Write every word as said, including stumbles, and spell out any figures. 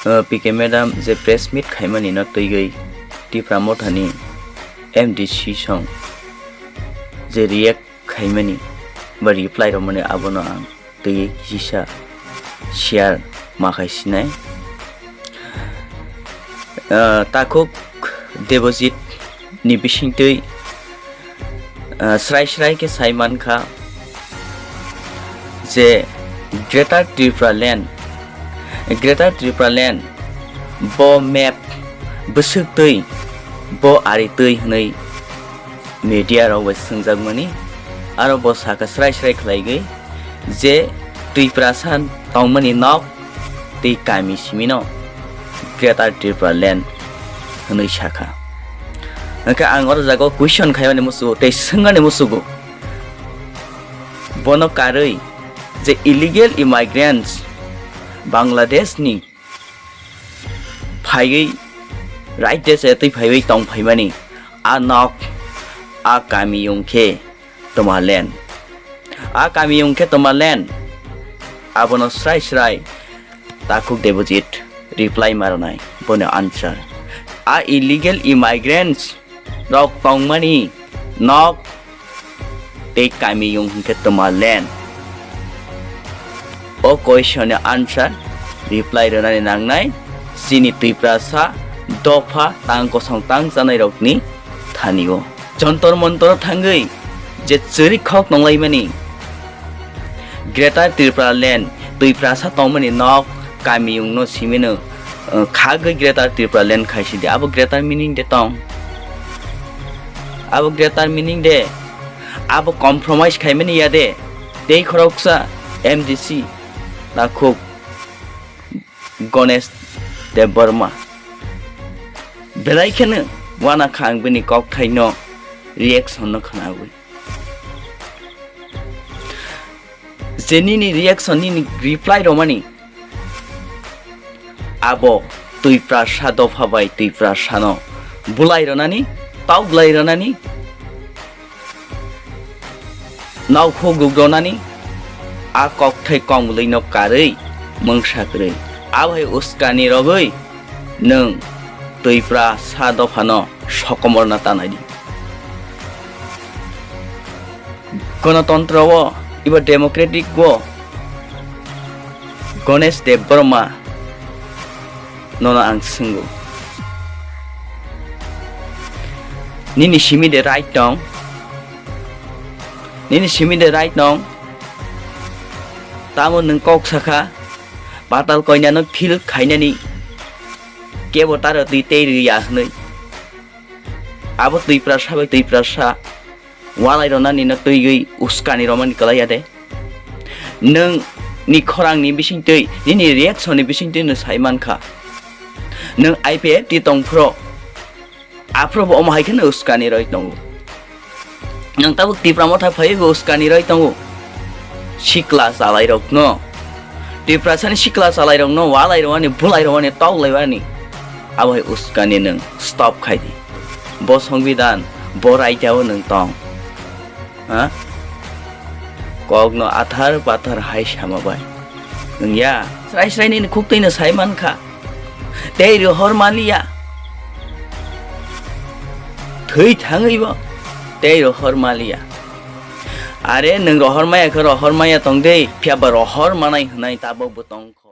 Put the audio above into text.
P K madam je press meet khaimani no tuigwi Tipra Motha ni M D C song je react khaimani ba reply romani abono ang tuigwi kisa share ma khai sinai. Takhuk Debojit ni bisingtwi srai srai khe sai mankha je Greater Tripura Land, Greater Tripura Land bo map bwswk twi, bo ari twi hwnwi media rok bai swngjakmani, aro bo sakha srai srai khlaigwi je Tiprasa tongmani nok tei kami simi no Greater Tripura Land hwnwi sakha. Hwnkhe ang oro jaga o question khaimani muchugo tei swngnani muchugo, bono karwi je illegal immigrants Bangladesh ni phaiwi, right de se twi phaiwi tongphaimani, a nok, a kamiyung khe tma land? A kamiyung khe tma land? Abono srai srai Takhuk Debojit reply ma rwnai, boni answer. A illegal immigrants rok tongmani nok tei kamiyung hwnkhe tma land? O question ni answer, reply rwnani nangnai chini Tiprasa dopha tang kosong tang chanai rokni thani o. Jontor Montor o thangwi je chwri khok nonglaimani, Greater Tripura Land, Tiprasa tongmani nok, kamiyung no simi no khagwi Greater Tripura Land khaisi di. Abo greater meaning de tong? Abo greater meaning de? Abo compromise khaimani ya de? Tei khoroksa M D C Takhuk Ganesh Debbarma belai kheno uana kha ang bini kokthai no, reaction no khnawi. Je nini reaction, nini reply romani, abo Tiprasa dopha bai Tiprasa no bulai ronani, tauglai ronani, naukhugruk ronani, a kokthai kongmlwi no karwi mungsa kwrwi. Abo hai uskani rogwi nwng Tiprasa dopha no sokomorna tanai di. Gonotontro o, eba democratic o, Ganesh Debbarma, nono ang swngo. Nini simi de right tong? Nini simi de right tong? Tamo nwng kok sakha, Patal Koina no feel khainani kebo taro twi tei rw ya hwnwi. Abo Tiprasa bai Tiprasa walai ronani no twiwi uskani romani kwlai ya de? Nwng ni khorang ni bisingtwi, nini reaction ni bisingtwi no sai mankha. Nwng I P F T tong phro, aphro bo omo hai kheno uskani roi tongo. Nwng tabuk Tipra Motha phaiwi bo uskani roi tongo. Sikla chalairok no, Tiprasa ni sikla chalairok no walai rwani, bulai rwani, tauglai rwani, abo hai uskani nwng stop khai di. Bo songbidan, bo raida o nwng tong. Ha? Kok no athar pathar hai sama bai. Nwng ya, srai srai nini khuktwi no sai mankha. Tei rohor maliya. Thwi thangwi bo tei rohor maliya. Are nwng rohor maya khe rohor maya tong de, phiya ba rohor manai hwnai tabuk bo tong kho.